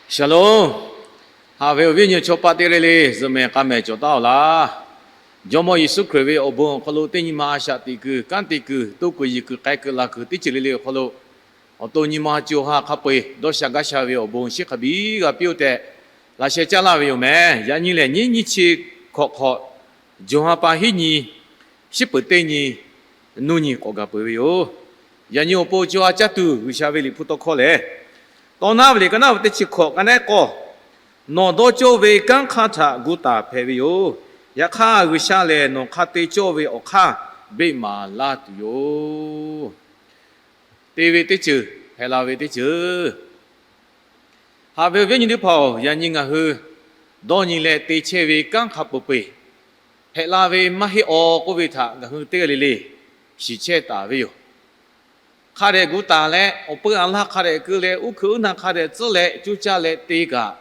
Shalom. Haꞈ ve awˬ viˉ awˬ nyi chaw paˆ teˇ g'aˇ le le, zuhꞈ mehˍ k'a mehˍ cawˬ taˉ-oˬ laˇ. Jawˇmawˇ Yeˍsuˆ Hkriꞈ ve awˬ bon awˬ hk'aw lo teˇ nyi ma a shaꞈ teꞈ kuiˬ, kanˉ te kuiˬ, toˇ kuiˬ yiˬ kuiˬ, k'ai kuiˬ, laˬ kuiˬ teˇ ceuˬ le le awˬ hk'aw lo, awˬ to nyi ma co ha hk'a peu-eˬ dawˇ sha gaˇ sha ve awˬ bon shiˉ hk'a biˇ g'a piˇ-oˆ tehꞈ, laꞈ sheh caˉ laˇ ve yoˬ meh. Yaꞈ nyi lehˬ, nyiˇ nyiˇ chi hkawꞈ hk'awꞈ, Jawˬ ha pa hiˉ nyi, shiˉ peuˍ teˇ nyi, nuˇ nyi k'awꞈ gaˬ peuˬ ve yoˬ. Yaꞈ nyi awˬ pon co ha caˇ tuˬ G'uiˬsha ve Liꞈ hpu tawˇ hkawˇ lehˬ, Tawˇ naˉ ve liꞈ ka naˉ ve teˇ chi hkawꞈ ka nehˉ k'awˇ, Nawˬ dawˇ cawˇ ve kanˉ hk'aˇ htaꞈ gu taˍ hpehꞈ ve yoˬ. Yaꞈ hk'aˇ, G'uiˬsha lehˬ nawˬ hk'a te cawˇ ve awˬ hk'aˇ beˆ maˍ laˇ tuˬ yoˬ. Te ve teˇ ceuˬ, hpehꞈ la ve teˇ ceuˬ. Haꞈ ve awˬ viˉ awˬ nyi teˇ hpaˍ-oˬ, yaꞈ nyi ngaˬ hui dawˇ nyi leh te chehˇ ve kanˉ hk'a peu-eˬ hpehꞈ la ve maˇ heˆ-aw k'oˆ ve htaꞈ ngaˬ hui teˇ g'aˇ le le shiˍ chehˇ taˍ ve yoˬ. Hk'a dehꞈ gu taˍ leh, awˬ peu aˬ laˇ hk'a dehꞈ keu leh, uˉ hkeuꞈ uˉ na hk'a dehꞈ tcuhˉ leh, cuˇ caˇ leh te kaꞈ,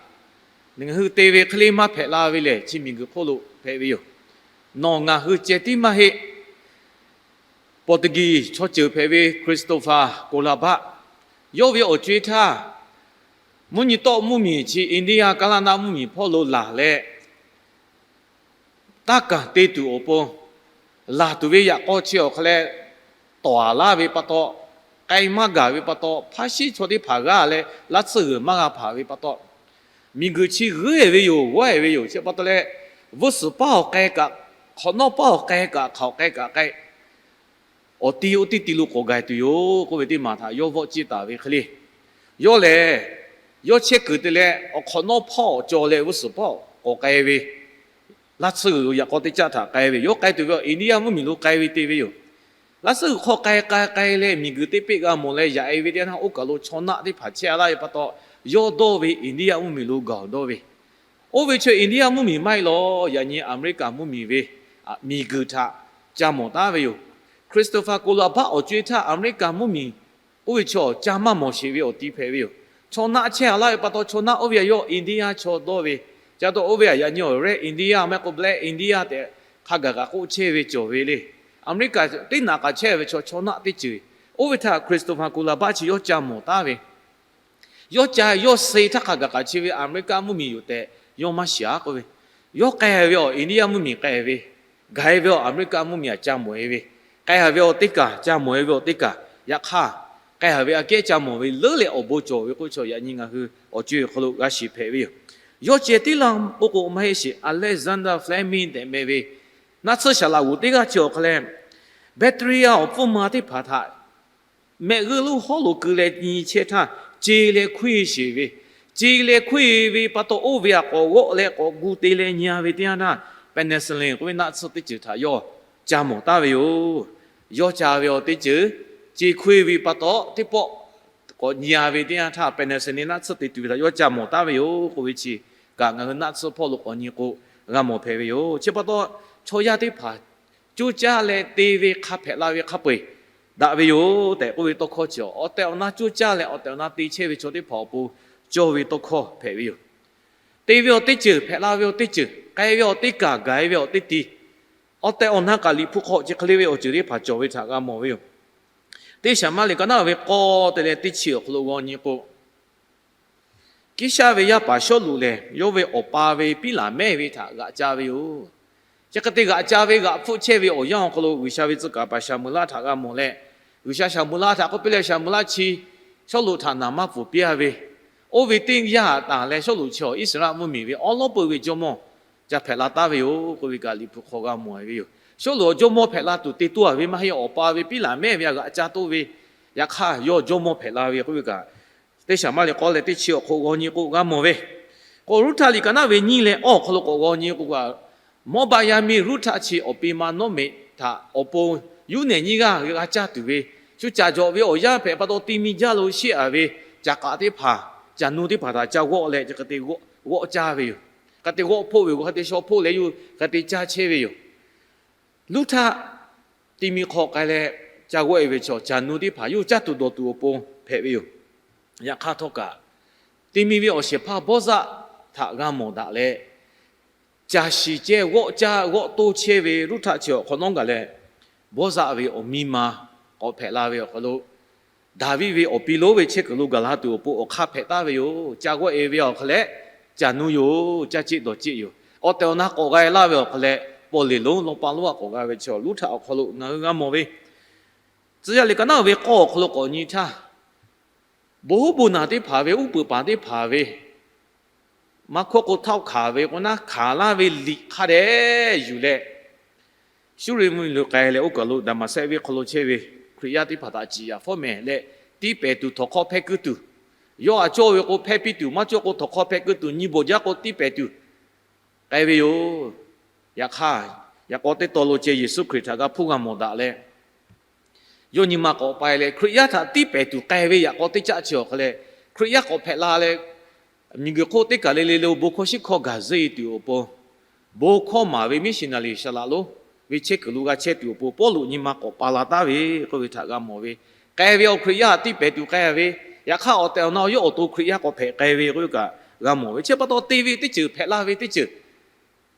ngaˬ hui te ve hk'e le maˇ hpehꞈ la ve lehˬ, chi miˬguiˬ hk'oˆ lo hpehꞈ ve yoˬ. Nawˬ ngaˬ hui ceh tiˉ maˇ heˆ. Pawˍtuˍgiˬ chaw ceuˬ hpehꞈ ve Christopher Columbus, yawˇ ve awˬ co-e htaˇ, mvuhˇ nyi tawˆ mvuhˇmiˬ chi India Kaˇlaˇ naˆ mvuhˇmiˬ hpawˇ lo laˬ leh, taˇ kaˬ te tuˬ awˬ pon laˬ tuˬ ve yaꞈ k'aw chi awˬ hk'a leh, tawˍ aˬ laˇ ve pa taw, k'ai maˇ gaˬ ve pa taw, hpaˇ shiˉ chaw teˇ hpaˍ g'aˇ leh laˇ tsuhˇ g'uiˬ maˇ g'a hpanˍ ve pa taw, miˬguiˬ chi g'uiˇ-e ve yoˬ, g'awˇ-e ve yoˬ. Chi pa taw leh, vuiˇ suhˍ paˉ awˬ k'ai kaꞈ, hk'awꞈ nawˉ paˉ awˬ k'ai kaꞈ, hk'aˬ awˬ k'ai kaꞈ k'ai, awˬ ti oˇ teˇ ti lo k'awꞈ gaˬ tuˬ yoˬ k'oˆ ve teˇ maˬ htaꞈ yawˇ vawˆ ciˇ taˍ ve hk'e le. Yawˇ lehˬ, yawˇ chehˇ kuiˬ te leh awˬ hk'awꞈ nawˉ hpawˇ awˬ cawˬ leh vuiˇ suhˍ paˉ k'awꞈ k'ai ve, laˇ tsuhˇ g'uiˬ yaꞈ k'aw teˇ caˆ htaꞈ k'ai ve, yawˇ k'ai tuˬ ve awˬ India mvuhˇmiˬ lo k'ai ve te ve yoˬ. Laˇ tsuhˇ g'uiˬ hk'aw k'ai k'ai k'ai leh miˬguiˬ teˇ peˆ g'a mawˬ leh yaꞈ-e ve teˇ yanˇ, oˇ kaˬ lo chaw naˆ teˇ hpaˍ chehˇ laˇ ve pa taw, yawˇ dawˇ ve India mvuhˇmiˬ lo gaˬ dawˇ ve, oˇ ve chaw India mvuhˇmiˬ maˇ heˆ lawˬ, yaꞈ nyi America mvuhˇmiˬ ve miˬguiˬ htaꞈ ca mawˬ taˉ ve yoˬ. Christopher Columbus awˬ co-e htaˇ America mvuhˇmiˬ oˇ ve chaw ca maˇ mawˬ sheˍ ve awˬ ti hpehꞈ ve yoˬ. Chaw naˆ chehˇ aˬ laˇ ve pa taw, chaw naˆ oˇ ve aꞈ yawˇ India chaw dawˇ ve, ca taw oˇ ve aꞈ yaꞈ nyi awˬ Red India maˇ heˆ k'o Black India tehꞈ hk'a gaˬ kaꞈ k'oˆ chehˇ ve cawˬ ve le. America teˇ naꞈ k'aꞈ chehˇ ve chaw, chaw naˆ teˇ ceuˬ, oˇ ve htaꞈ Christopher Columbus chi yawˇ ca mawˬ taˉ ve, yawˇ ca yawˇ suh htaˇ hk'a gaˬ kaꞈ chi ve America mvuhˇmiˬ yoˬ tehꞈ yawˇ maˇ shiˍ-aˉ k'oˆ ve, yawˇ k'ai ve awˬ India mvuhˇmiˬ k'ai ve, gaˬ-e ve awˬ America mvuhˇmiˬ aꞈ ca mawˬ-e ve, k'ai-a ve awˬ teˇ kaˬ, ca mawˬ-e ve awˬ teˇ kaˬ, yaꞈ hk'aˇ k'ai-a ve aꞈ kehˉ ca mawˬ ve leuˉ leh awˬ bon cawˬ ve k'oˆ ve chaw yaꞈ nyi ngaˬ hui awˬ co-e awˬ hk'aw lo g'a shiˍ hpehꞈ ve yoˬ. Yawˇ ceh tiˉ laˇ k'oˆ k'o maˇ heˆ sheˍ, Alexander Fleming tehꞈ meh ve naˆ tsuhˇ shaˍ laꞈ g'oˍ teˇ g'aˇ chi awˬ hk'a leh, bacteria awˬ pfuhˇ ma teˇ hpaˍ htaꞈ mehˆ g'uˇ lonˉ hawˉ lo keu leh nyi chehˇ htaˇ, ce leh hkuiˇ sheˍ ve, ce leh hkuiˇ ve pa taw oˇ ve aꞈ k'awꞈ g'awˆ leh k'awꞈ gu te leh nyi-a ve teˇ yanˇ htaˇ, penicillin k'oˆ ve naˆ tsuhˇ teˇ ceuˬ htaꞈ yawˇ ca mawˬ taˉ ve yoˬ. Yawˇ ca ve awˬ teˇ ceuˬ, ce hkuiˇ ve pa taw teˇ pawˆ k'awꞈ nyi-a ve teˇ yanˇ htaˇ, penicillin naˆ tsuhˇ te tuˬ ve htaꞈ yawˇ ca mawˬ taˉ ve yoˬ k'oˆ ve chi kaꞈ, ngaˬ hui naˆ tsuhˇ hpawˇ lo k'awꞈ nyi k'o g'a mawˬ hpehꞈ ve yoˬ. Chi pa taw, chaw yaˇ teˇ hpaˍ coˇ caˇ leh te ve hk'a hpehꞈ la ve hk'a peu-eˬ daꞈ ve yoˬ tehꞈ k'oˆ ve tawˇ hkawˇ chi awˬ tehˬ awˬ na coˇ caˇ leh awˬ tehˬ awˬ na te chehˇ ve chaw teˇ hpaˍ awˬ pon cawˇ ve tawˇ hkawˇ hpehꞈ ve yoˬ. Te ve awˬ teˇ ceuˬ, hpehꞈ la ve awˬ teˇ ceuˬ, k'ai ve awˬ teˇ kaˬ, gaˬ-e ve awˬ teˇ ti, awˬ tehˬ awˬ na kaꞈ Liꞈ hpu hk'aw chi hk'e le ve awˬ ceuˬ teˇ hpaˍ cawˬ ve htaꞈ g'a mawˬ ve yoˬ. Teˇ Saˍmo liꞈ ka naˉ ve k'awˇ te leh teˇ chi awˬ hk'aw lo g'aw nyi k'o, Kiˇshaˆ ve yaˇ paˍ Sawˉluꞈ lehˬ, yawˇ ve awˬ pa ve piˉ laˬ mehˇ ve htaꞈ g'aꞈ ca ve yoˬ. Chi hk'e te g'aꞈ ca ve g'aꞈ hpfuhˆ chehˇ ve awˬ yanˇ awˬ hk'aw lo G'uiˬsha ve tcuh kaˍ paˍ Saˍmoˍeˍlaˆ htaꞈ g'a mawˬ leh, G'uiˬsha Saˍmoˍeˍlaˆ htaꞈ k'oˆ piˇ leh, Saˍmoˍeˍlaˆ chi Sawˉluꞈ htaꞈ naˍ maˇ pfuhˍ piˇ-a ve, oˇ ve teˇ yanˇ htaꞈ tanˬ leh Sawˉluꞈ chi awˬ Iˉsaˍreˍlaˆ mvuhˇmiˬ ve awˉ lawˉ peuˬ ve jawˇmawˇ ca hpehꞈ la taˉ ve yoˬ k'oˆ ve kaꞈ Liꞈ hpu hk'aw g'a mawˬ ve yoˬ. Sawˉluꞈ awˬ jawˇmawˇ hpehꞈ la tuˬ te toˇ-a ve maˇ heˆ, awˬ pa ve piˉ laˬ mehˇ ve aꞈ g'aꞈ ca toˇ ve, yaꞈ hk'aˇ yawˇ jawˇmawˇ hpehꞈ la ve k'oˆ ve kaꞈ, Teˇ Saˍmo liꞈ k'awˇ leh teˇ chi awˬ hk'aw g'aw nyi k'o g'a mawˬ ve. K'o Ruˇhtaˆ liꞈ ka naˉ ve nyiˇ leh awˇ awˬ hk'aw lo k'awꞈ g'aw nyi k'o kaꞈ, Mawˇbaˆ yaˇ miˇ Ruˇhtaˆ chi awˬ pi ma Nawˉmeꞈ htaꞈ awˬ pon yuˇ nehˬ nyiˇ g'aˇ g'a caˇ tuˬ ve, shu caˬ jawꞈ ve awˬ yanˇ hpehꞈ pa taw, ti mi jaˇ lo sheˆ-a ve caˬ k'aꞈ teˇ hpaˍ, caˬ nu teˇ hpaˍ htaꞈ ca g'awˆ leh, chi hk'e te g'awˆ caˇ ve yoˬ. Hk'e te g'awˆ hpoˆ ve yoˬ, hk'e te shaw hpoˆ leh yoˬ, hk'e te caˇ chehˇ ve yoˬ. Ruˇhtaˆ ti mi hk'aw k'ai leh ca g'awˆ-e ve chaw, caˬ nu teˇ hpaˍ yawˇ caˇ tuˬ dawˬ tuˬ awˬ pon hpehꞈ ve yoˬ. Yaꞈ hk'aˇ htawˇ kaꞈ, ti mi ve awˬ shehˍ hpaˇ Bawˇzaˆ htaꞈ g'a mawˬ daꞈ leh, caˬ shiˍ ceh g'awˆ caˇ g'awˆ toˇ chehˇ ve Ruˇhtaˆ chi awˬ hk'awꞈ nawˉ gaˬ leh, Bawˇzaˆ ve awˬ miˇ ma k'awꞈ hpehꞈ la ve awˬ hk'aw lo, Daˍviˆ ve awˬ pi lonˉ ve chehˇ kuiˬ lo gaˬ la tuˬ awˬ pon awˬ hk'aˇ hpehꞈ taˍ ve yoˬ. Ca g'awˇ e ve awˬ hk'aw leh, ca nuˇ yoˬ. Caˇ ceˆ dawˬ ceˆ yoˬ. Awˬ tehˬ awˬ na k'awꞈ g'a e laˇ ve awˬ hk'aw leh, pawˇ leˬ lonˉ lawˇ pa lonˉ a k'awꞈ g'a ve chaw, luˇ htaꞈ awˬ hk'aw lo ngaˬ hui g'a mawˬ ve, Tcuh yaˇ liꞈ ka naˉ ve k'awˇ awˬ hk'aw lo k'awꞈ nyi htaˇ, bon huˉ bon naˬ teˇ hpaˍ ve uˉ peunˍ paˍ teˇ hpaˍ ve maˇ hkawˇ k'o htaˇ hkanˍ ve k'o naˉ hkanˍ laˇ ve liꞈ hk'a dehꞈ yuˬ leh, Suˇriˆ mvuhˇmiˬ lo k'ai leh oˇ kaˬ lo Daˍmaˍsehˆ venˇ hk'aw lo chehˇ ve Hkriꞈ yaˇ teˇ hpaˍ htaꞈ ciˍ yaꞈ fawˉ mehˍ leh, tiˇ pehˍ tuˬ htawnˍ hk'aw hpehˇ kuiˇ tuˬ, yawˇ aꞈ cawˇ ve k'o hpehˇ piˇ tuˬ, maˇ cawˇ k'o htawnˍ hk'aw hpehˇ kuiˇ tuˬ, nyi bawˬ jaˇ k'o tiˇ pehˍ tuˬ k'ai ve yoˬ. Yaꞈ hk'aˇ, yaꞈ k'aw teˇ tawn lo ceh Yeˍsuˆ Hkriꞈ htaꞈ g'a hpuˇ g'a mawˬ daꞈ leh, yawˇ nyi ma k'awꞈ pai leh Hkriꞈ yaˇ htaꞈ tiˇ pehˍ tuˬ k'ai ve yaꞈ k'aw teˇ caˆ chi awˬ hk'aw leh, Hkriꞈ yaˇ k'awꞈ hpehꞈ la leh, miˬguiˬ hk'oˆ teˇ kaˬ le le lo bon hkawˇ shiˉ hkawˇ gaˬ zeˇ tuˬ awˬ pon, bon hkawˇ maˍ ve missionary Saˍ laꞈ lonˉ ve chehˇ kuiˬ lo g'a chehˇ tuˬ awˬ pon Pawˇluꞈ nyi ma k'awꞈ pa la taˍ ve k'oˆ ve htaꞈ g'a mawˬ ve, k'ai ve awˬ Hkriꞈ yaˇ htaꞈ tiˇ pehˍ tuˬ k'ai ve, yaꞈ hk'aˇ awˬ tehˬ awˬ na yawˇ awˬ to Hkriꞈ yaˇ k'awꞈ hpehꞈ k'ai ve k'oˆ ve kaꞈ g'a mawˬ ve. Chi pa taw te ve teˇ ceuˬ hpehꞈ la ve teˇ ceuˬ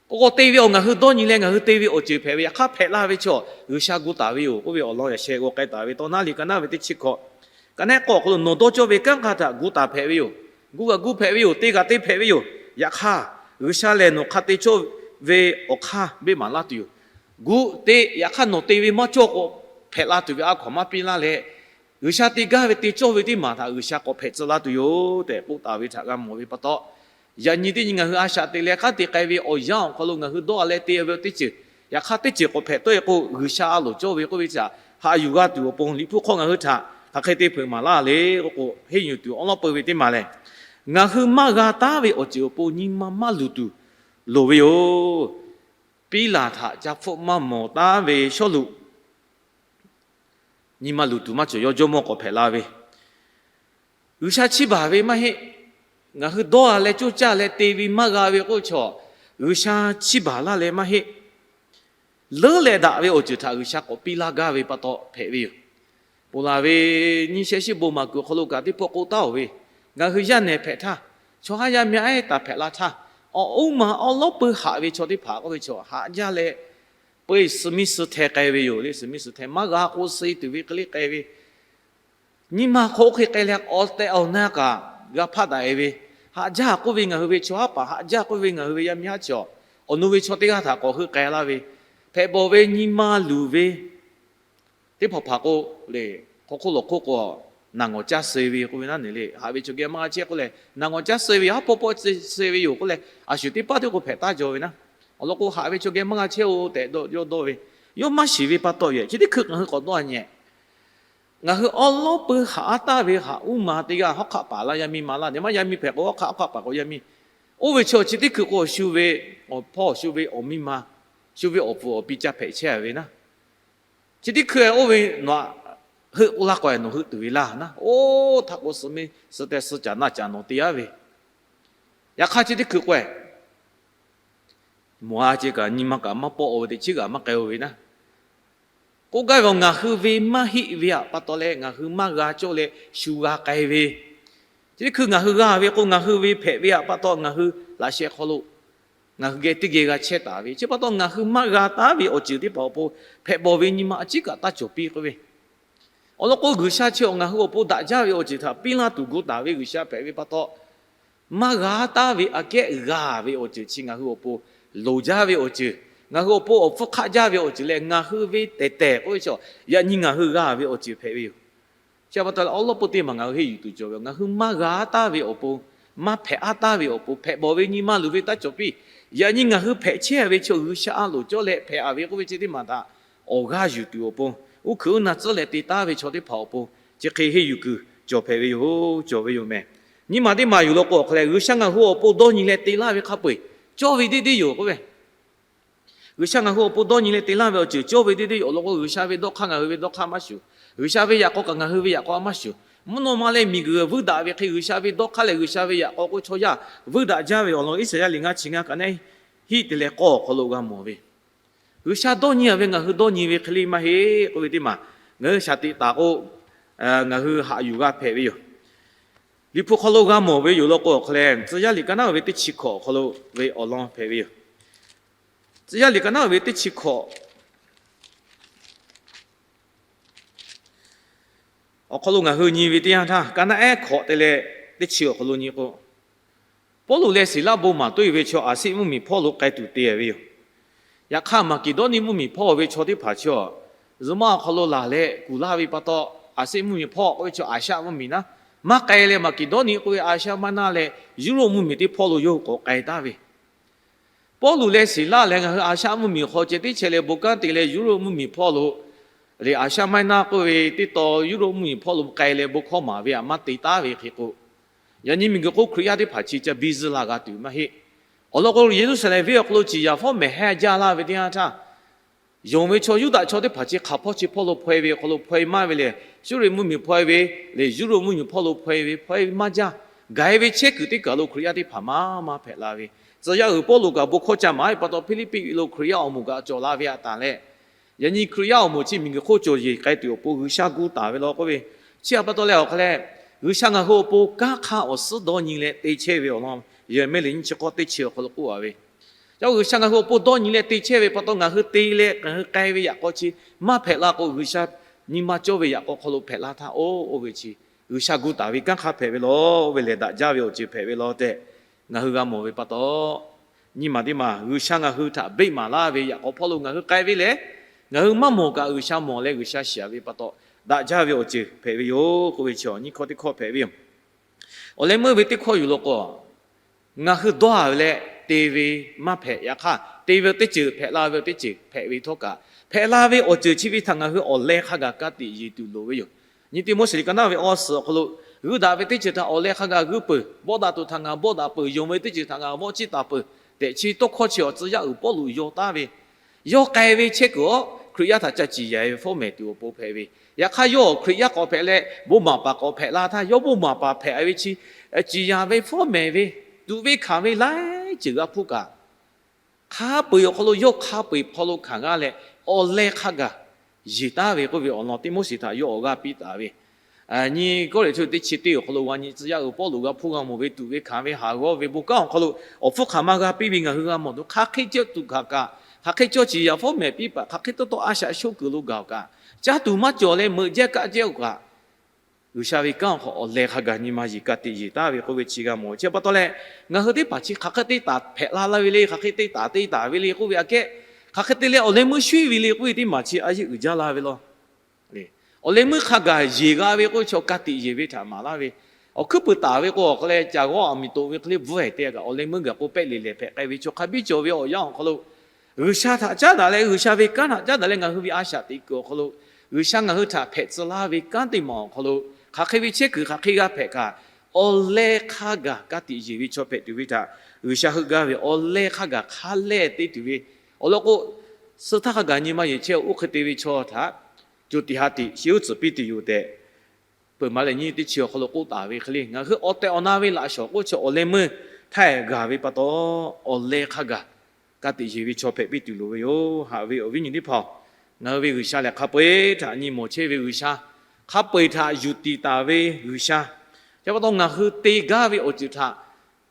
k'o k'o te ve awˬ ngaˬ hui dawˇ nyi leh ngaˬ hui te ve awˬ ceuˬ hpehꞈ ve, yaꞈ hk'aˇ hpehꞈ la ve chaw G'uiˬsha gu taˍ ve yoˬ k'oˆ ve awˬ lawn yaꞈ sheh g'aw k'ai taˍ ve tawˇ naˉ liꞈ ka naˉ ve teˇ chi hkawꞈ, ka naˉ k'awˇ awˬ hk'aw lo nawˬ dawˇ cawˇ ve kanˉ hk'a htaꞈ gu taˍ hpehꞈ ve yoˬ. Gu g'a gu hpehꞈ ve yoˬ. Te g'a te hpehꞈ ve yoˬ. Yaꞈ hk'aˇ, G'uiˬsha lehˬ nawˬ hk'a te cawˇ ve awˬ hk'aˇ beˆ maˍ laˇ tuˬ yoˬ. Gu te, yaꞈ hk'aˇ nawˬ te ve maˇ cawˇ k'o, hpehꞈ la tuˬ ve a hkaw anˬ maˇ piˇ laˇ leh, G'uiˬsha te gaˇ ve te cawˇ ve teˇ maˬ htaꞈ G'uiˬsha k'awꞈ hpehꞈ tcuh laˇ tuˬ yoˬ tehꞈ k'oˆ taˍ ve htaꞈ g'a mawˬ ve pa taw, yaꞈ nyi teˇ nyi ngaˬ hui a shaꞈ te leh hk'aˉ te k'ai ve awˬ yanˇ awˬ hk'aw lo ngaˬ hui dawˇ a leh te ve teˇ ceuˬ, yaꞈ hk'aˇ teˇ ceuˬ k'awꞈ hpehꞈ tawˆ e k'o, G'uiˬsha a loˍ cawˇ ve k'oˆ ve htaꞈ haꞈ yuˬ g'a tuˬ awˬ pon Liꞈ hpu hk'aw ngaˬ hui htaꞈ hk'aˬ hk'e te hpeuꞈ maˍ laˇ le k'o k'o, henˇ yuˬ tuˬ awˉ lawˉ peu ve teˇ maˬ lehˬ, ngaˬ hui maˇ g'a taˉ ve awˬ ceuˬ awˬ pon nyi ma maˇ luˬ tuˬ loˍ ve yoˬ. Piˉlaꞈ htaꞈ ca hpfuhˆ maˇ mawˬ taˉ ve Sawˉluꞈ nyi ma luˬ tuˬ maˇ cawˬ, yawˇ jawˇmawˇ k'awꞈ hpehꞈ la ve, G'uiˬsha chiˇ baˬ ve maˇ heˆ. Ngaˬ hui dawˇ a leh coˇ caˇ leh te ve maˇ g'a ve k'oˆ ve chaw, G'uiˬsha chiˇ baˬ laˇ leh maˇ heˆ. Leuˉ leh daꞈ ve awˬ ceuˬ htaꞈ G'uiˬsha k'awꞈ piˇ laˇ gaˇ ve pa taw hpehꞈ ve yoˬ. Ponˬ laˬ ve nyi shehˆ shiˉ bon maˍ kuiˬ awˬ hk'aw lo kaꞈ teˇ pawˆ k'oˆ taˉ-oˬ ve, ngaˬ hui yaˇ nehˬ hpehꞈ htaˇ, chaw haˉ yaˇ miˇ aˉ taˍ hpehꞈ la htaˇ, awˬ uˉ ma awˉ lawˉ peu haꞈ ve chaw teˇ hpaˍ k'oˆ ve chaw haꞈ jaˇ leh, peu eˬ suh miˇ suh hteh k'ai ve yoˬ le. Suh miˇ suh hteh maˇ g'a k'o suh tuˬ ve hk'e le k'ai ve, nyi ma hk'aw oˇ hk'e k'ai leh awˬ tehˬ awˬ na kaꞈ g'a hpaˆ daꞈ e ve, haꞈ jaˇ k'oˆ ve ngaˬ hui ve chaw haˉ paˍ, haꞈ jaˇ k'oˆ ve ngaˬ hui ve yaˇ miˇ haˉ chaw, awˬ nu ve chaw teˇ g'aˇ htaꞈ k'awꞈ heuˆ k'ai laˇ ve, hpehꞈ bawˬ ve nyi ma luˬ ve teˇ hpaˍ hpaˍ k'o, le, hk'aw hk'oˆ lawˬ hk'oˆ k'o, naˬ ngawˬ caˇ suh ve k'oˆ ve naˉ neˬ le. Haꞈ ve chaw geh maˇ g'a chehˇ k'oˆ leh naˬ ngawˬ caˇ suh ve, haˉ pawˆ pawˆ suh ve yoˬ k'oˆ leh, a shu teˇ paˉ teˇ k'o hpehꞈ taˉ jaw ve naˉ. Awˬ lawn k'o, haꞈ ve chaw geh maˇ g'a chehˇ-oˬ tehꞈ dawˇ, yawˇ dawˇ ve, yawˇ maˇ shiˍ ve pa taw yoˬ. Chi teˇ hkui ngaˬ hui k'awꞈ dawˇ a nyi, ngaˬ hui awˉ lawˉ peu haꞈ aˉ taˍ ve haꞈ uˉ ma teˇ g'aˇ hawˉ hk'aˆ paˍ laˇ yaˇ miˇ ma laˇ, neˬ maˇ yaˇ miˇ hpehꞈ k'o hawˉ hk'aˆ hawˉ hk'aˆ paˍ k'o yaˇ miˇ, oˇ ve chaw chi teˇ hkui k'o shu ve awˬ hpawˇ, shu ve awˬ miˇ ma, shu ve awˬ pfuhˍ awˬ pi ca hpehꞈ chehˇ ve naˉ. Chi teˇ hkui oˇ ve nawˬ heuˆ k'oˆ laˇ k'o, nawˬ heuˆ tuˬ ve laˇ naˉ. Oˇ htaˇ k'o suh miˇ suh teh suh caˍ naˆ caˍ nawˬ te aˉ ve, yaꞈ hk'aˇ chi teˇ hkui k'o, mawˬ a ceh kaꞈ nyi ma kaꞈ maˇ pawˆ-o ve teꞈ chiˉ g'aꞈ maˇ k'ai-o ve naˉ. K'oˆ gaˇ ve awˬ ngaˬ hui ve maˇ heˆ ve aꞈ pa taw leh ngaˬ hui maˇ g'a cawˇ leh shu g'a k'ai ve, chi teˇ hkui ngaˬ hui g'a ve k'o, ngaˬ hui ve hpehꞈ ve aꞈ pa taw ngaˬ hui laꞈ sheh hk'aw lo ngaˬ hui geh teˇ geh g'a chehˇ taˍ ve, chi pa taw ngaˬ hui maˇ g'a taˉ ve awˬ ceuˬ teˇ hpaˍ awˬ pon hpehꞈ bawˬ ve nyi ma a ciˉ kaꞈ taˇ cawˬ piˇ k'oˆ ve. Awˬ lawn k'o, G'uiˬsha chi awˬ ngaˬ hui awˬ pon daꞈ jaˇ ve awˬ ceuˬ htaꞈ piˇ laˇ tuˬ gu taˍ ve G'uiˬsha hpehꞈ ve pa taw, maˇ g'a taˉ ve aꞈ kehˉ g'a ve awˬ ceuˬ chi ngaˬ hui awˬ pon loˍ jaˇ ve awˬ ceuˬ, ngaˬ hui awˬ pon awˬ hpfuhˇ hk'aˆ jaˇ ve awˬ ceuˬ leh ngaˬ hui ve tehˬ tehˬ k'oˆ ve chaw, yaꞈ nyi ngaˬ hui g'a ve awˬ ceuˬ hpehꞈ ve yoˬ. Chi pa taw leh awˉ lawˉ peu teˇ maˬ ngaˬ hui henˇ yuˬ tuˬ cawˬ ve, ngaˬ hui maˇ g'a taˉ ve awˬ pon, maˇ hpehꞈ aˉ taˉ ve awˬ pon hpehꞈ bawˬ ve nyi ma luˬ ve taˇ cawˬ piˇ. Yaꞈ nyi ngaˬ hui hpehꞈ chehˇ ve chaw G'uiˬsha a loˍ cawˇ leh hpehꞈ a ve k'oˆ ve chi teˇ maˬ htaꞈ awˬ g'aˇ yuˬ tuˬ awˬ pon, uˉ hkuiꞈ uˉ na tcuhˉ leh te taˉ ve chaw teˇ hpaˍ awˬ pon chi hk'e henˇ yuˬ kuiˬ cawˬ hpehꞈ ve yoˬ, cawˬ ve yoˬ meh. Nyi ma teˇ maˬ yuˬ law k'o awˬ hk'aw leh G'uiˬsha ngaˬ hui awˬ pon dawˇ nyi leh te laˇ ve hk'a peu-eˬ cawˇ ve deˇ deˇ yoˬ k'oˆ ve. G'uiˬsha ngaˬ hui awˬ pon dawˇ nyi leh te laˇ ve awˬ ceuˬ cawˇ ve deˇ deˇ yoˬ. Awˬ lawn k'o, G'uiˬsha ve dawˇ hk'aˇ ngaˬ hui ve dawˇ hk'aˇ maˇ shuˍ, G'uiˬsha ve yaꞈ k'aw kaꞈ ngaˬ hui ve yaꞈ k'aw maˇ shuˍ. Mvuhˇ naw ma leh miˬguiˬ vuiˇ daꞈ ve hk'e G'uiˬsha ve dawˇ hk'aˇ leh G'uiˬsha ve yaꞈ k'aw k'o chaw yaˇ vuiˇ daꞈ jaˇ ve awˬ lawn Iˉsaˍyaˆ liꞈ ngaˇ chi ngaˇ ka neˉ hiˆ te leh k'awˇ awˬ hk'aw lo g'a mawˬ ve, G'uiˬsha dawˇ nyi a ve ngaˬ hui dawˇ nyi ve hk'e le maˇ heˆ k'oˆ ve teˇ maˬ ngaˬ hui shaˍ tiꞈ taˍ k'o, ngaˬ hui haꞈ yuˬ g'a hpehꞈ ve yoˬ. Liꞈ hpu hk'aw lo g'a mawˬ ve yoˬ law k'o awˬ hk'aw leh, Tcuh yaˇ liꞈ ka naˉ ve teˇ chi hkawꞈ awˬ hk'aw lo ve awˬ lawn hpehꞈ ve yoˬ. Tcuh yaˇ liꞈ ka naˉ ve teˇ chi hkawꞈ Awˬ hk'aw lo ngaˬ hui nyi ve teˇ yanˇ htaˇ, ka naˆ ehˉ hkawꞈ te leh teˇ chi awˬ hk'aw lo nyi k'o, Pawˇluꞈ leh Siˍlaˆ bon maˍ toˆ e ve chaw Aˍseˆ mvuhˇmiˬ hpawˇ lo k'ai tuˬ te ve yoˬ. Yaꞈ hk'aˇ, Maˍkeˍdawˇniˆ mvuhˇmiˬ hpawˇ ve chaw teˇ hpaˍ chi a, zuhꞈ maˆ awˬ hk'aw lo laˬ leh kuˬ laˇ ve pa taw, Aˍseˆ mvuhˇmiˬ hpawˇ k'oˆ ve chaw Aˍsiaˆ mvuhˇmiˬ naˉ maˇ k'ai leh, Maˍkeˍdawˇniˆ k'oˆ ve Aˍsiaˆ Maˇnaˇ leh Yuˇrawˆ mvuhˇmiˬ teˇ hpawˇ lo yawˇ hui k'awꞈ k'ai taˍ ve Pawˇluꞈ leh Siˍlaˆ leh ngaˬ hui Aˍsiaˆ mvuhˇmiˬ hk'aw ceh teˇ chehˇ leh bon kanˉ te leh Yuˇrawˆ mvuhˇmiˬ hpawˇ lo, leh Aˍsiaˆ Maˇnaˇ k'oˆ ve teˇ taw Yuˇrawˆ mvuhˇmiˬ hpawˇ lo k'ai leh bon hkawˇ maˍ ve aꞈ maˇ te taˉ ve hk'e k'o, yaꞈ nyi miˬguiˬ hk'oˆ Hkriꞈ yaˇ teˇ hpaˍ chi ca biˇ zuhˆ la g'a tuˬ maˇ heˆ. Awˬ lawn k'o, Yeˍruˆsaˍlehnˍ venˇ awˬ hk'aw lo ciˍ yanˍ fawˉ mehˍ heh jaˇ laˇ ve teˇ yanˇ htaˇ, yonˍ ve chaw Yuˇdaꞈ chaw teˇ hpaˍ chi hk'aˬ hpawˇ chi hpawˇ lo hpaweh ve awˬ hk'aw lo hpaweh maˇ ve leh, Suˇriˆ mvuhˇmiˬ hpaweh ve, leh Yuˇrawˆ mvuhˇmiˬ hpawˇ lo hpaweh ve hpaweh maˇ jaˇ. Gaˬ e ve chehˇ kuiˬ teˇ kaˬ lo Hkriꞈ yaˇ teˇ hpaˍ maˇ maˇ hpehꞈ la ve, tcuh yaˇ uiˍ Pawˇluꞈ kaꞈ bon hkawˇ ca maˍ ve pa taw, Hpiˇliˇpiˆ lo Hkriꞈ yaˇ awˬ moˍ kaꞈ cawˬ la ve aꞈ taˍ leh, yaꞈ nyi Hkriꞈ yaˇ awˬ moˍ chi miˬguiˬ hk'oˆ cawˬ yeˬ k'ai tuˬ awˬ pon G'uiˬsha gu taˍ ve law k'oˆ ve, chi htaꞈ pa taw leh awˬ hk'a leh, G'uiˬsha ngaˬ hui awˬ pon kanˉ hk'aˇ awˬ suhˉ dawˇ nyi leh te chehˇ ve awˬ lawn, Yeˍraˍmiˆ liꞈ nyiˇ chi k'awˇ teˇ chi awˬ hk'aw lo k'oˆ a ve, G'uiˬsha ngaˬ hui awˬ pon dawˇ nyi leh te chehˇ ve pa taw, ngaˬ hui te leh ngaˬ hui k'ai ve yaꞈ k'aw chi maˇ hpehꞈ la k'o, G'uiˬsha nyi ma cawˇ ve yaꞈ k'aw hk'aw lo hpehꞈ la htaˇ, oˇ oˇ ve chi G'uiˬsha gu taˍ ve kanˉ hk'aˇ hpehꞈ ve law, oˇ ve lehˬ daꞈ jaˇ ve awˬ ceuˬ hpehꞈ ve law tehꞈ ngaˬ hui g'a mawˬ ve pa taw, nyi maˬ teˇ maˬ G'uiˬsha ngaˬ hui htaꞈ beˆ maˍ laˇ ve yaꞈ k'aw hpawˇ lo ngaˬ hui k'ai ve lehˬ, ngaˬ hui maˇ mawˬ kaꞈ G'uiˬsha mawˬ leh G'uiˬsha shiˍ ve pa taw, daꞈ jaˇ ve awˬ ceuˬ hpehꞈ ve yoˬ k'oˆ ve chi awˬ nyiˇ hkawˇ teˇ hkawˇ hpehꞈ ve yoˬ. Awˬ leh meuˇ ve teˇ hkawˇ yuˬ law k'o, ngaˬ hui dawˇ a ve leh te ve maˇ hpehꞈ. Yaꞈ hk'aˇ, te ve teˇ ceuˬ hpehꞈ la ve teˇ ceuˬ hpehꞈ ve htawˇ kaꞈ, hpehꞈ la ve awˬ ceuˬ chi ve htaꞈ ngaˬ hui awˬ leh hk'a gaˬ ka tiꞈ yeˬ tuˬ loˍ ve yoˬ. Nyi Tiˆmoˉseˍ liꞈ ka naˆ ve awˇ suhˍ awˬ hk'aw lo, g'uiˇ daꞈ ve teˇ ceuˬ htaꞈ awˬ leh hk'a gaˬ g'uiˇ peuˬ, bawˆ daꞈ tuˬ htaꞈ ngaˬ bawˆ daꞈ peuˬ, yonˍ ve teˇ ceuˬ htaꞈ ngaˬ vawˆ ciˇ taˍ peuˬ tehꞈ, chi tawˇ hkawˇ chi awˬ tcuh yaˇ uiˍ Pawˇluꞈ yaw taˍ ve, yawˇ k'ai ve chehˇ kuiˬ awˬ Hkriꞈ yaˇ htaꞈ ca ciˍ yanˍ ve fawˉ mehˍ tuˬ awˬ pon hpehꞈ ve. Yaꞈ hk'aˇ, yawˇ Hkriꞈ yaˇ k'awꞈ hpehꞈ leh bon maˍ paˍ k'awꞈ hpehꞈ la htaˇ, yawˇ bon maˍ paˍ hpehꞈ ve chi ciˍ yanˍ ve fawˉ mehˍ ve tuꞈ ve hkanˍ ve laiˉ ceuˬ g'a hpuˇ kaꞈ, hk'a peu-eˬ awˬ hk'aw lo yawˇ hk'a peu-eˬ hk'aw lo hkanˍ g'aˇ leh, awˬ leh hk'a gaˬ yeˬ taˍ ve k'oˆ ve awˬ lawn Tiˆmoˉseˍ htaꞈ yawˇ awˬ g'aˇ piˇ taˍ ve, nyi Kawˇrenˍhtuˆ teˇ chi teˇ awˬ hk'aw lo g'a nyi tcuh yaˇ uiˍ Pawˇluꞈ g'a hpuˇ g'a mawˬ ve tuꞈ ve hkanˍ ve haˍ g'awˇ ve bon kanˉ awˬ hk'aw lo awˬ hpfuhˇ hk'aˬ ma g'a piˇ ve ngaˬ hui g'a mawˬ tuˬ, hk'aˬ hk'e cawˇ tuˬ gaˬ kaꞈ, hk'aˬ hk'e cawˇ ciˍ yanˍ fawˉ mehˍ piˇ paˍ, hk'aˬ hk'e tawˇ tawˇ a shaꞈ shoˆ kuiˬ lo gaˬ kaꞈ, caˇ tuˬ maˇ cawˬ leh meuꞈ jehˇ kaˆ jehˇ kaꞈ, G'uiˬsha ve kanˉ awˬ hk'aw awˬ leh hk'a gaˬ nyi ma yeˬ ka tiꞈ yeˬ taˍ ve k'oˆ ve chi g'a mawˬ. Chi pa taw leh, ngaˬ hui teˇ hpaˍ chi hk'aˬ hk'e te taˍ hpehꞈ la la ve le, hk'aˬ hk'e te taˍ te taˍ ve le k'oˆ ve aꞈ kehˉ, hk'aˬ hk'e te leh awˬ leh meuˇ shuˉ ve le k'oˆ ve teˇ maˬ chi a yeˇ uiˍ jaˇ la ve law. Awˬ leh meuˇ hk'a gaˬ yeˬ g'a ve k'oˆ ve chi awˬ ka tiꞈ yeˬ ve htaꞈ maˍ laˇ ve, awˬ hkuiˉ puiˍ taˍ ve k'o, awˬ hk'a leh caˬ g'awˇ aˬ miˍ toꞈ ve hk'e le bvuhˉ ehˍ te kaꞈ, awˬ leh meuˇ gaˬ k'o pehˆ le lehˬ hpehꞈ k'ai ve chaw hk'a biˇ cawˬ ve awˬ yanˇ awˬ hk'aw lo, G'uiˬsha htaꞈ caˉ daꞈ leh G'uiˬsha ve kanˉ htaꞈ caˉ daꞈ leh ngaˬ hui ve a shaꞈ teꞈ kuiˬ awˬ hk'aw lo, G'uiˬsha ngaˬ hui htaꞈ hpehꞈ tcuh laˇ ve kanˉ teˇ maˬ awˬ hk'aw lo, hk'aˬ hk'e ve chehˇ kuiˬ hk'aˬ hk'e g'a hpehꞈ kaꞈ, awˬ leh hk'a gaˬ ka tiꞈ yeˬ ve chaw hpehꞈ tuˬ ve htaꞈ G'uiˬsha heuˆ gaˇ ve, awˬ leh hk'a gaˬ hk'a lehˇ te tuˬ ve awˬ lawn k'o, suh htaˇ hk'a gaˬ nyi ma yeˬ chehˇ oˇ hk'e te ve chaw htaꞈ co tiꞈ ha tiꞈ sheˍ uˉ tcuhˍ piˇ tuˬ yoˬ tehꞈ, peuˬ maˍ leh nyiˇ teˇ chi awˬ hk'aw lo k'oˆ taˍ ve hk'e le, ngaˬ hui awˬ tehˬ awˬ na ve laꞈ shawˍ k'oˆ chi awˬ leh meuˇ htaiˇ gaˬ ve pa taw, awˬ leh hk'a gaˬ ka tiꞈ yeˬ ve chaw hpehꞈ piˇ tuˬ loˍ ve yoˬ. Haꞈ ve awˬ viˉ nyi teˇ hpaˍ-oˬ, ngaˬ hui ve G'uiˬsha lehˬ hk'a peu-eˬ htaꞈ nyi mawˬ chehˇ ve G'uiˬsha, hk'a peu-eˬ htaꞈ yuˬ tiˍ taˍ ve G'uiˬsha. Chi pa taw ngaˬ hui te gaˇ ve awˬ ceuˬ htaꞈ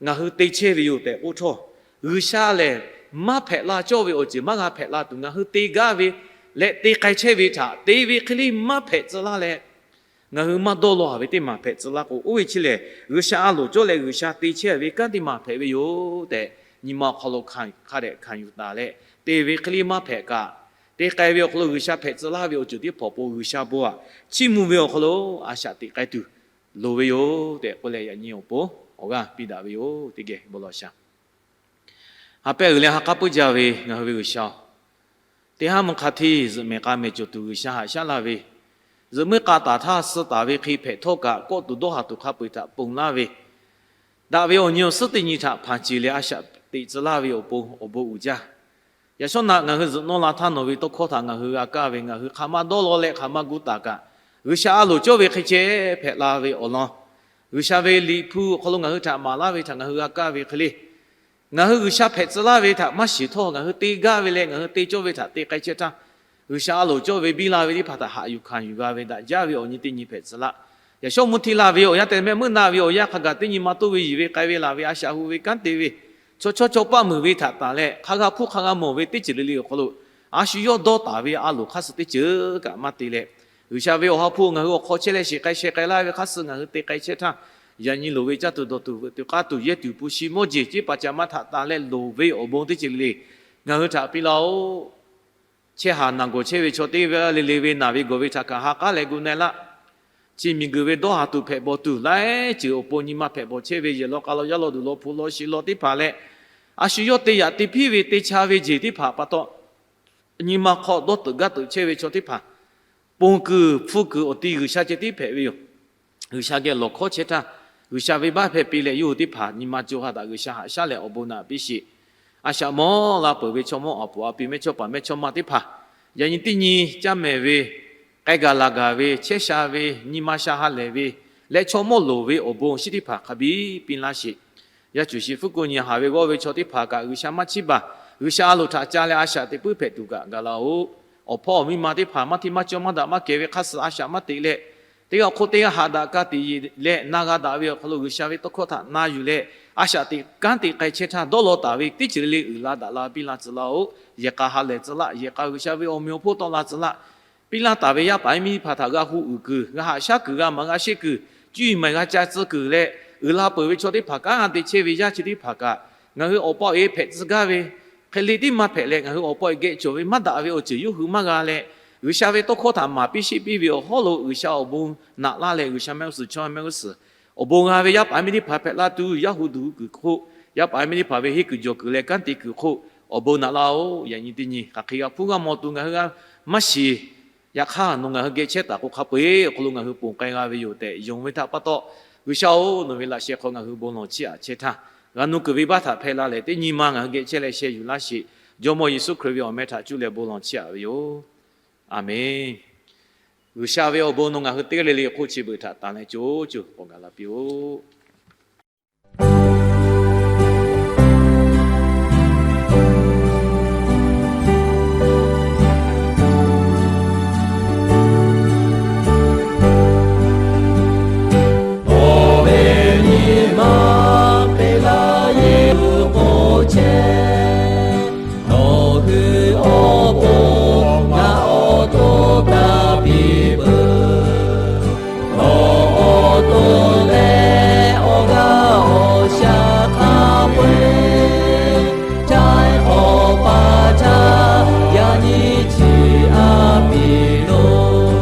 ngaˬ hui te chehˇ ve yoˬ tehꞈ k'oˆ htawˇ, G'uiˬsha lehˬ maˇ hpehꞈ la cawˇ ve awˬ ceuˬ maˇ g'a hpehꞈ la tuˬ, ngaˬ hui te gaˇ ve leh te k'ai chehˇ ve htaꞈ te ve hk'e le maˇ hpehꞈ tcuh laˇ leh, ngaˬ hui maˇ dawˇ law ve teˇ maˬ hpehꞈ tcuh laˇ k'o, oˇ ve chi lehˬ G'uiˬsha a loˍ cawˇ leh G'uiˬsha te chehˇ ve kanˉ teˇ maˬ hpehꞈ ve yoˬ tehꞈ, nyi ma awˬ hk'aw lo hk'a dehꞈ hkanˍ yuˬ taˍ leh, te ve hk'e le maˇ hpehꞈ kaꞈ, te k'ai ve awˬ hk'aw lo G'uiˬsha hpehꞈ tcuh laˇ ve awˬ ceuˬ teˇ hpaˍ awˬ pon G'uiˬsha bon aꞈ chiˇ mvuh ve awˬ hk'aw lo a shaꞈ teꞈ k'ai tuˬ loˍ ve yoˬ tehꞈ k'oˆ leh, yaꞈ nyi awˬ pon awˬ g'aˇ piˇ daꞈ ve yoˬ. Teˇ geh bon lawˬ shaˍ. Ha pehˇ uiˍ leh ha k'aˉ puiˉ jaˇ ve ngaˬ hui ve G'uiˬsha-oˬ, teˇ haˉ mvuhˇ hk'a hteˇ zuhꞈ mehˍ k'a mehˍ cawˬ tuˬ G'uiˬsha haꞈ shaˉ laˇ ve, zuhꞈ meuˇ k'a taˍ htaˇ suh taˍ ve hk'e hpehꞈ htawˇ kaꞈ, kawˆ tuˬ dawˇ haˍ tuˬ hk'a peu-eˬ htaꞈ ponˬ laˇ ve, daꞈ ve awˬ nyi awˬ suhˉ teˇ nyi htaꞈ hpanˍ ceˬ leh a shaꞈ teꞈ tcuh laˇ ve awˬ pon awˬ bon uiˍ jaˇ. Yaꞈ shawˉ naꞈ ngaˬ hui zuhꞈ nawˇ la htaˇ nawˬ ve tawˇ hkawˇ htaꞈ ngaˬ hui g'a kaˇ ve, ngaˬ hui hk'aˬ ma dawˇ law leh hk'aˬ ma gu taˍ kaꞈ, G'uiˬsha a loˍ cawˇ ve hk'e ceh hpehꞈ la ve awˬ lawn, G'uiˬsha ve Liꞈ hpu awˬ hk'aw lo ngaˬ hui htaꞈ maˍ laˇ ve htaꞈ ngaˬ hui g'a kaˇ ve hk'e le, ngaˬ hui G'uiˬsha hpehꞈ tcuh laˇ ve htaꞈ maˇ shiˍ htawˇ, ngaˬ hui te gaˇ ve leh ngaˬ hui te cawˇ ve htaꞈ te k'ai chehˇ htaˇ, G'uiˬsha a loˍ cawˇ ve biˇ la ve teˇ hpaˍ htaꞈ haꞈ yuˬ hkanˍ yuˬ g'a ve daꞈ jaˇ ve awˬ nyi teˇ nyi hpehꞈ tcuh laˇ. Yaꞈ shawˉ mvuhˇ hteˇ la ve awˬ yanˇ tehꞈ mehˆ meuˇ na ve awˬ yanˇ hk'a gaˬ teˇ nyi ma toˇ ve yiˬ ve k'ai ve laˬ ve a shaꞈ hu ve kanˉ te ve, chaw chawˇ chaw paˆ meuˍ ve htaꞈ tanˬ leh hk'a g'a hpuˇ hk'a g'a mawˬ ve teˇ ceuˬ le le awˬ hk'aw lo, a shu yawˇ dawˇ taˍ ve a loˍ hk'aˇ suh teˇ ceuˬ kaꞈ maˇ te leh, G'uiˬsha ve Awˬ ha hpu ngaˬ hui awˬ hk'aw chehˇ leh shiˍ k'ai sheh k'ai laˇ ve hk'aˇ suh ngaˬ hui te k'ai chehˇ htaˇ, yaꞈ nyi loˍ ve caˇ tuˬ dawˬ tuˬ veuꞈ tuˬ k'aˇ tuˬ yehˇ tuˬ hpu shi mawˇ jeˬ ceˇ paˍ ca maˇ htaꞈ tanˍ leh loˍ ve awˬ bon teˇ ceuˬ le le ngaˬ hui htaꞈ piˇ laˇ-oˆ. Chehˇ haˍ naˬ gawˬ chehˇ ve chaw teˇ g'aˇ le le ve naˬ ve gawˬ ve htaꞈ kaꞈ ha k'aˉ leh gu na-e laˇ. Chi miˬguiˬ ve dawˇ haˍ tuˬ hpehꞈ bawˬ tuˬ laiˉ ceuˬ awˬ pon nyi ma hpehꞈ bawˬ chehˇ ve yehˬ law k'a law yaˇ law duˬ law hpu law shi law teˇ hpaˍ leh, a shu yawˇ te yaꞈ te hpiˇ ve te cha ve jeˬ teˇ hpaˍ pa taw, nyi ma hk'aw dawˇ teuꞈ gaˇ teuꞈ chehˇ ve chaw teˇ hpaˍ ponˬ kuiˬ hpu kuiˬ awˬ ti G'uiˬsha ceh tiˉ hpehꞈ ve yoˬ. G'uiˬsha geh lawˬ hkawˉ chehˇ htaˇ, G'uiˬsha venˇbaˆ hpehꞈ piˇ leh yawˇ hui teˇ hpaˍ nyi ma co ha htaꞈ G'uiˬsha haꞈ shaˉ leh awˬ bon naꞈ piˇ sheˍ. A shaꞈ mawˇ la peuˬ ve chaw mawˇ awˬ puˍ awˬ pi mehˇchawˇpaˍ mehˇchawˇma teˇ hpaˍ, yaꞈ nyi teˇ nyi caˇ mehˍ ve, k'ai gaˬ laˬ gaˬ ve, chehˇ sha ve, nyi ma sha ha lehˬ ve, leh chaw mawˇ loˍ ve awˬ bon shinˉ teˇ hpaˍ hk'a biˇ piˇ laˇ sheˍ. Yaˇ cuˬ shi hpfuhˇ ko nyi haˍ ve g'awˇ ve chaw teˇ hpaˍ kaꞈ G'uiˬsha maˇ chiˇ baˬ. G'uiˬsha a loˍ htaꞈ ca leh a shaꞈ teꞈ puiˉ hpehꞈ tuˬ kaꞈ gaˬ la-oˆ. Awˬ hpawˇ awˬ miˇ ma teˇ hpaˍ maˇ hteˇ maˇ cawˇ maˇ daꞈ maˇ kehˬ ve hk'aˇ suh a shaꞈ maˇ teꞈ leh, teˇ g'aˇ hk'oˆ teˇ g'aˇ haꞈ daꞈ ka tiꞈ yeˬ leh na g'a daꞈ ve awˬ hk'aw lo G'uiˬsha ve tawˇ hkawˇ htaꞈ na yuˬ leh, a shaꞈ teꞈ kanˉ te k'ai chehˇ htaˇ dawˇ law taˍ ve teˇ ceuˬ le le uiˍ la daꞈ la piˇ la tcuh laˇ-oˆ. Yehˬ k'a ha lehˬ tcuh laˇ, yehˬ k'a G'uiˬsha ve awˬ meꞈ awˬ hponˇ tawˆ la tcuh laˇ. Piˇ laˇ taˍ ve yaˇ paˍ yaˇ miˇ teˇ hpaˍ htaꞈ g'a hu uiˍ kuiˬ, g'a haꞈ shaˉ kuiˬ, g'a maˍ g'a sheˆ kuiˬ, cuˇ yiˍ maˍ g'a ca tcuh kuiˬ leh, uiˍ la peuˬ ve chaw teˇ hpaˍ kanˉ g'a te chehˇ ve yaˇ chi teˇ hpaˍ kaꞈ, ngaˬ hui awˬ pa awˬ e hpehꞈ tcuh gaˇ ve hk'e le tiˉ maˇ hpehꞈ leh, ngaˬ hui awˬ pa awˬ e geh cawˬ ve maˇ daꞈ ve awˬ ceuˬ yawˇ hui maˇ g'a leh, G'uiˬsha ve tawˇ hkawˇ htaꞈ maˍ piˇ sheˆ piˇ ve awˬ hawˉ lo G'uiˬsha awˬ bon naꞈ laˇ leh, G'uiˬsha mehˆ g'uˇ suhˍ chaw mehˆ g'uˇ suhˍ awˬ bon g'a ve yaˇ paˍ yaˇ miˇ teˇ hpaˍ hpehꞈ la tuˬ, yaˇ hu duˬ kuiˬ hk'oˆ, yaˇ paˍ yaˇ miˇ teˇ hpaˍ ve henˇ kuiˬ jawˬ kuiˬ leh kanˉ te kuiˬ hk'oˆ awˬ bon naꞈ laˇ-oˆ. Yaꞈ nyi teˇ nyi hk'aˬ hk'e g'a hpuˇ g'a maw tuˬ ngaˬ hui g'a maˇ shiˍ. Yaꞈ hk'aˇ nawˬ ngaˬ hui geh chehˇ taˍ k'o, hk'a peu-eˬ awˬ hk'aw lo ngaˬ hui ponˬ k'ai g'a ve yoˬ tehꞈ yonˍ ve htaꞈ pa taw, G'uiˬsha-oˬ, nawˬ ve laꞈ sheh hk'aw ngaˬ hui bon lawˬ chiˇ aꞈ chehˇ htaˇ, g'a nuˇ kuiˬ venˇbaˆ htaꞈ hpehˇ la lehˬ, teˇ nyi ma ngaˬ hui geh chehˇ leh sheh yuˬ laˇ sheˍ. Jawˇmawˇ Yeˍsuˆ Hkriꞈ ve awˬ meh htaꞈ cuˇ leh bon lawˬ chiˇ aꞈ ve yoˬ. Aˬmenˍ. G'uiˬsha ve awˬ bon nawˬ ngaˬ hui teˇ g'aˇ le le hk'oˆ chi beuꞈ htaꞈ tanˍ leh co co k'awꞈ gaˬ la piˇ-oˆ. Awˬ ve nyi ma peꞈ laˇ Yeˍsuˆ k'o chehˇ, nawˬ hui awˬ pon ngaˬ awˬ to taˇ piˇ peuˬ. Nawˬ awˬ to leh awˬ g'aˇ awˬ shaˍ hk'a peu-eˬ, chaiˇ hk'awꞈ pa htaˇ yaꞈ nyi chi a piˇ loˬ.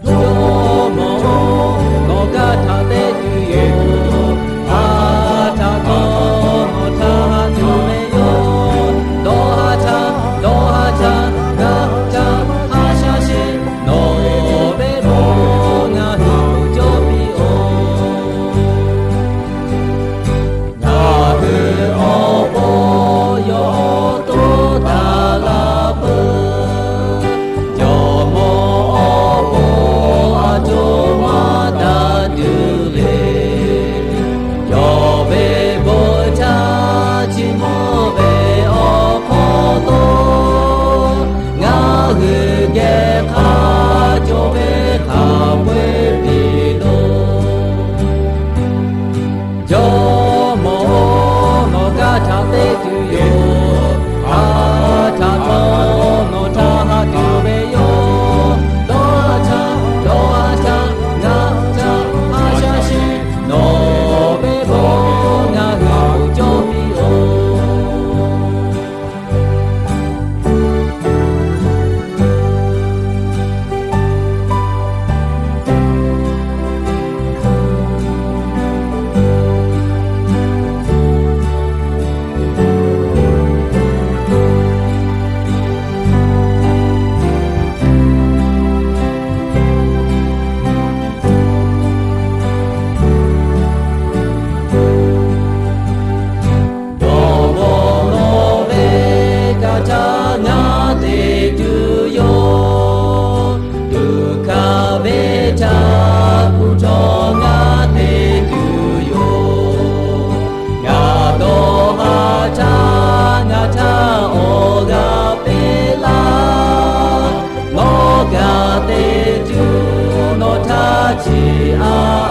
Jawˇmawˇ-oˬ, nawˬ gaˇ htaꞈ teˇ tuˬ yoˬ. A htaꞈ htawˇ nawˬ htaꞈ ha tuˬ ve yoˬ. Dawˇ ha htaˇ, dawˇ ha htaˇ, gaˇ htaˇ, a shaꞈ sheˍ nawˬ ve bon ngaˬ hui cawˇ piˇ-oˬ. Ngaˬ hui awˬ pon yawˇ awˬ to taˇ laˇ peuˬ. Jawˇmawˇ awˬ pon a co maˇ taˇ tuˬ le. Yawˇ ve bon htaˇ chi mawˇ ve awˬ hk'aw lo ngaˬ hui geh hk'a cawˬ ve hk'a peu-eˬ piˇ loˬ. Jawˇmawˇ-oˬ, nawˬ gaˇ htaꞈ teˇ tuˬ yoˬ. A htaꞈ htawˇ nawˬ htaꞈ ha tuˬ ve yoˬ. Dawˇ ha htaˇ, dawˇ ha htaˇ, ngaˬ htaꞈ a shaꞈ sheˍ nawˬ ve bon ngaˬ hui cawˇ piˇ-oˬ. Dawˇ mawˇ nawˬ ve kaˇ htaˇ ngaˬ te tuˬ yoˬ. Tuꞈ hkaˇ ve htaꞈ kuˬ htawˇ ngaˬ te tuˬ yoˬ. Ngaˬ dawˇ ha htaˇ ngaˬ htaˇ awˬ g'aˇ peꞈ laˇ. Nawˬ g'a te tuˬ nawˬ htaˇ chi a